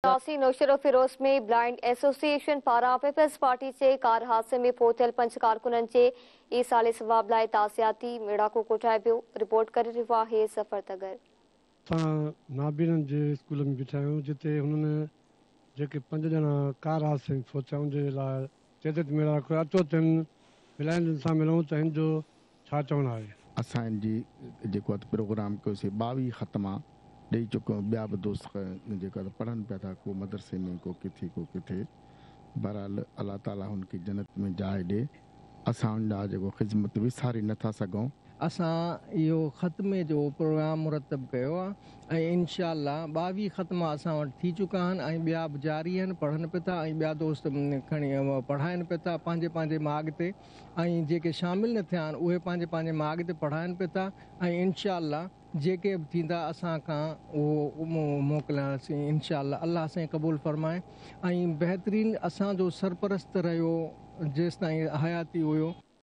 سياسي Naushahro Feroze ۾ blind association پاران peoples party جي ڪار حادثي ۾ فوت ٿيل پنج ڪارڪنن جي ايصال ثواب لاء تعزياتي ميڙاڪو ڪوٺايو ويو، رپورٽ ڪري رهيو آهي ظفر تڳر. اسان نابينن جي اسڪول ۾ بيٺا آهيون جتي هنن جيڪي پنج ڄڻا ڪار حادثي ۾ فوت ٿيا ان جي لاء تعزيتي ميڙاڪو آهي اچو ته هن بلائنڊن سان ملون ته هن جو ڇا چوڻ آهي؟ اسان ان جي جيڪو آهي پروگرام ڪيوسي 22 ختما ڏئي چڪو آهيون ٻيا به دوست جيڪو آهي پڙهن پيا ٿا ڪو مدرسي ۾ ڪو ڪٿي ڪو ڪٿي بهرحال الله تعالي هن کي جنت ۾ جاء ڏي اسان هن جا جيڪو خدمت وساري نه ٿا سگهون. اسان اهو ختمي جو پروگرام مرتب ڪيو آهي ۽ انشاء الله 22 ختما اسان وٽ ٿي چڪا آهن ۽ ٻيا به جاري آهن پڙهن پيا ٿا ۽ ٻيا دوست کڻي پڙهائن پيا ٿا پنهنجي پنهنجي ماڳ تي ۽ جيڪي شامل نه ٿيا آهن اهي پنهنجي پنهنجي ماڳ تي پڙهائن پيا ٿا ۽ انشاء الله جيڪي به ٿيندا اسان کان اهو موڪلينداسين انشاء الله الله سائين قبول فرمائي ۽ بهترين اسان جو سرپرست رهيو جيستائين حياتي هيو.